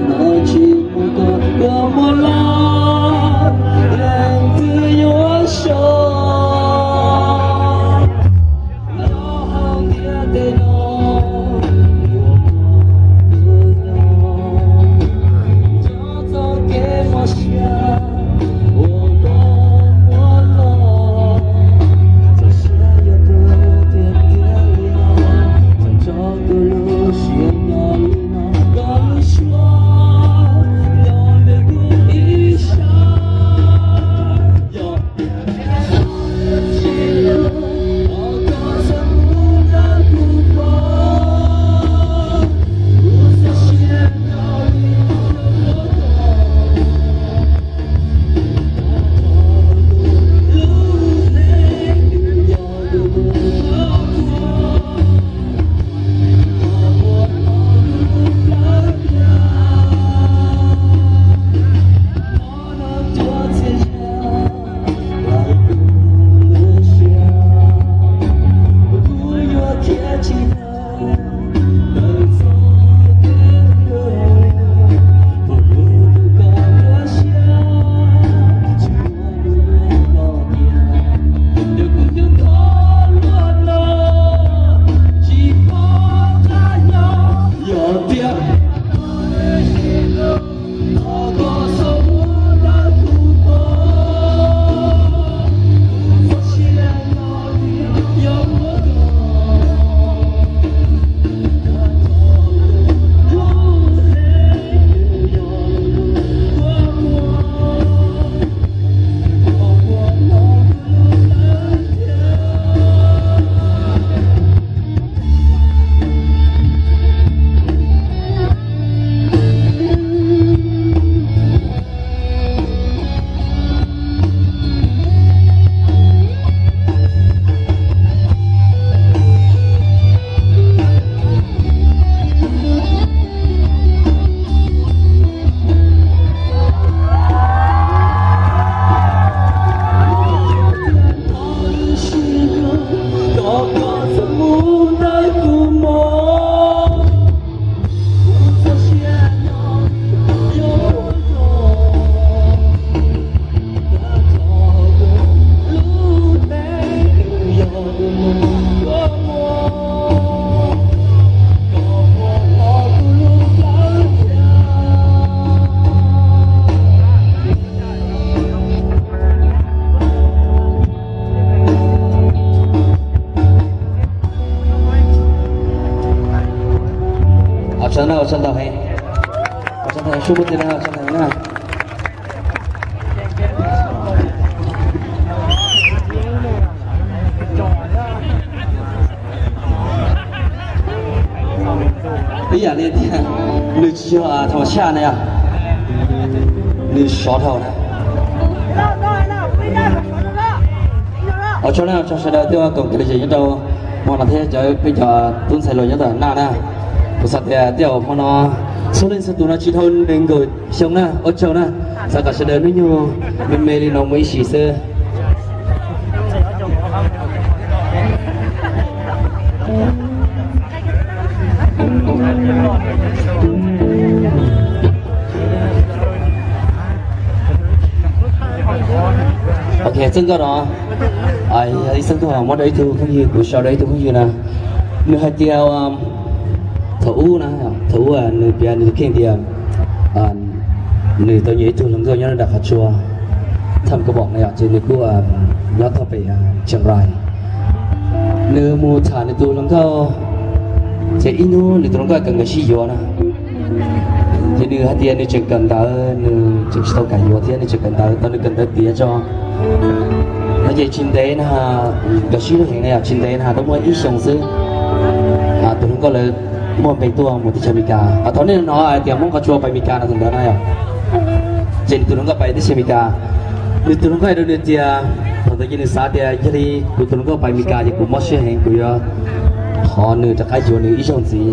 Tsis muaj koj yuav muaj lawm, leej twg yuav so? Los hauv ntiaj teb no, muaj koj nyob, nco txoj kev mob siab uas koj muab los. Txawm siab yuav tuag tiag tiag li no, txawm tso kuv lub siab nyob li no, koj lub suab nyob ntawm kuv ib sab. Yog tias Ua tsaug na, ua tsaug ntau heev. Ua tsaug ntau heev, sub muab tiag na, ua tsaug ntau heev na. Ib yam li tias nws tsis yog thas mas tshaj na yom, nws sov dhau na. Ua tsaug na, ua tsaug sawv daws thiab koom kev lom zem nyob rau hmo no thiab cov peb cov tub ntxhais hluas nyob tom Naj na. Kuv xav tias tej zaum hmo no txhua leej txhua tus no tsis dhau nees nkaum xyoo na, ua tsaug na. Xav kom sawv daws hnub nyoog me me li no mus ib sim xwb. Ok, txij nkauj no, ib txij nkauj muab rau ib tug phooj ywg, kuv sau rau ib tug phooj ywg na. Nws hais tias thaum ub na, thaum ub nws piav nws tus kheej tias nws tau nyiam ib tug hluas nkauj nyob nram qhov tsua Thaj Kab Pom na yom, ces nws kuj nyob thaj pem Chiang Rai. Nws mus tham nws tus hluas nkauj, ces ib hnub nws tus hluas nkauj kam nkawd sib yuav na. Ces nws hais tias nws tseem kawm ntawv, nws tseem tsis tau kam yuav thiab, nws tseem kawm ntawv, tau nws kawm ntawv tiav tso. No ces tsis ntev na, nkawd sib hlub heev na yom, tsis ntev na, tau muaj ib xyoos xwb, tus hluas nkauj lawv muaj npe tuaj mus teb chaws Amelikas. Thaum nej hnov hais tias Hmoob qhov tsua pais Amelikas no thaum ntawd na yom, ces nws tus hluas nkauj pais teb chaws Amelikas. Nws tus hluas nkauj hais rau nws tias, thaum ntawd ces nws xav tias yog li kuv tus hluas nkauj pais Amelikas ces kuv mob siab heev, kuv yuav thov nws rov qab yuav nws ib zaug ntxiv.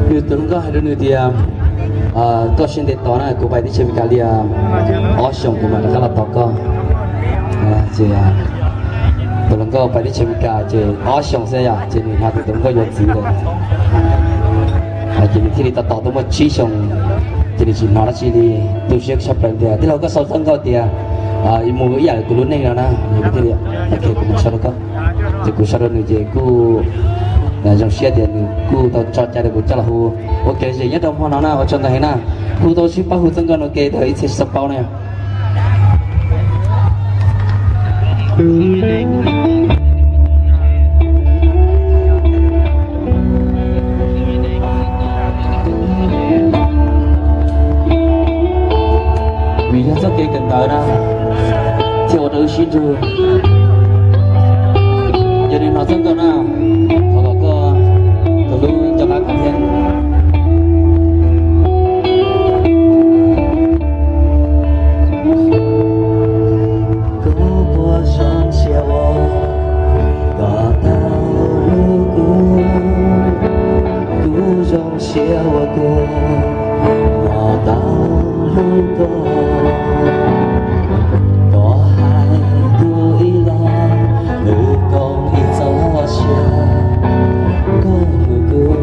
Nws tus hluas nkauj hais rau nws tias, koj siab ntev tos na, kuv pais teb chaws Amelikas li ob xyoos kuv mam rov qab los tos koj. Ces tus hluas nkauj pais teb chaws Amelikas ces ob xyoos xwb yom, ces nws hais tias tus hluas nkauj yuav txiv lawm. Ces nws thiaj li tos tos tau muaj tsib xyoos, ces nws Tsis hnov dab tsi li, tu siab tshaj plaws tias tij laug koj sau txoj nkauj tias mus ib yam li kuv lub neej no na, kuv thiaj li, ok, kuv mus sau rau koj. Ces kuv sau rau nws ces kuj zoo siab tias nws kuj tau tso cai rau kuv coj los hu ua kev zem nyob rau hmo no na, ua tsaug ntau heev na. Hu tau sib pab hu txoj nkauj no ke tau ib txhia tsis tau paub na. Vim yog txoj kev kawm ntawv na, thiaj ua rau wb sib nrug. Yog li no txoj nkauj na, thov kom koj tus hlub nco qab koj thiab. Koj puas zoo siab uas koj tau hlub kuv? Kuv zoo siab uas kuv los tau hlub koj. Koj hais kuv ib los lus koom ib txoj sia, koj hlub kuv,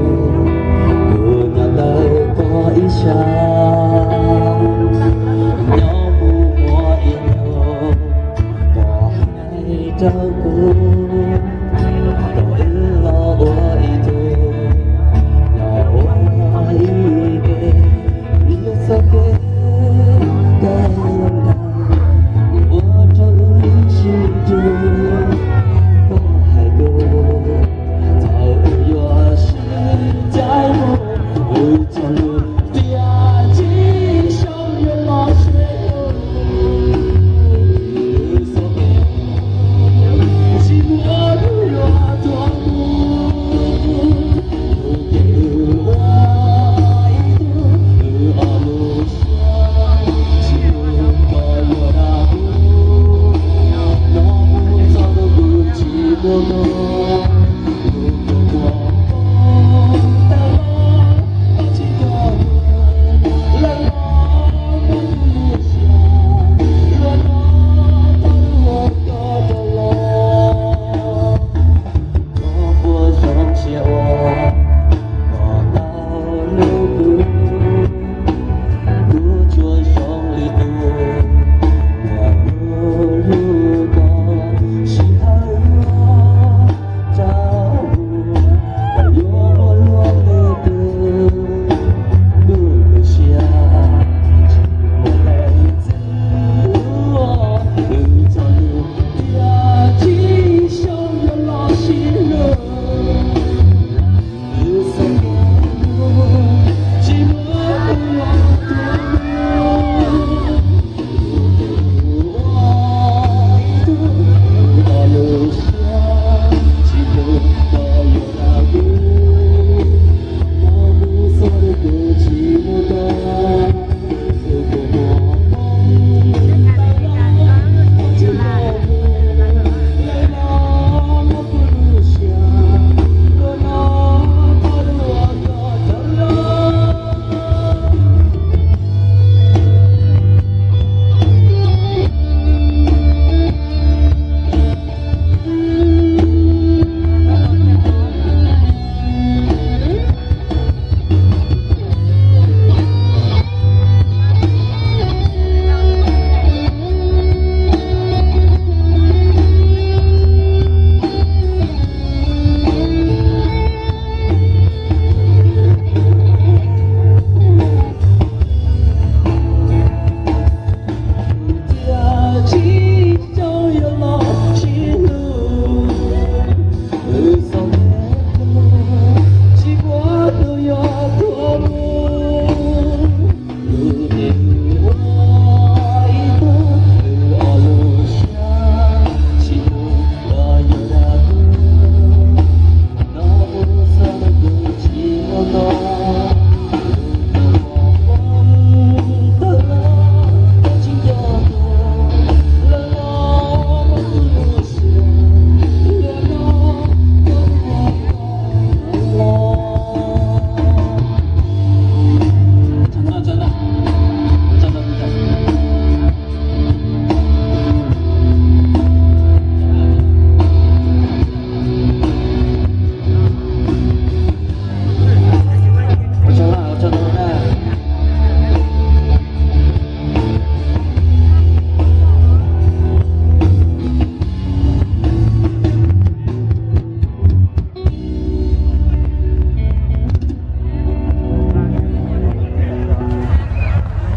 kuv nyob ntawm koj ib sab. Nyob mus muaj ib hnub koj hais rau kuv, kom wb los ua ib tug, los ua ib ke, vim yog txoj kev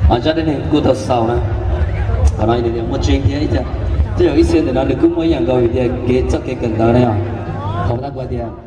Zaj dab neeg kuj tau xaus na. Qhov no tias muaj tseeb thiab ib co, tej zaum ib txhia ntawm no nws kuj muaj ib yam nkaus tias kev txoj kev kawm ntawv na yom. Qhov tab kuv tias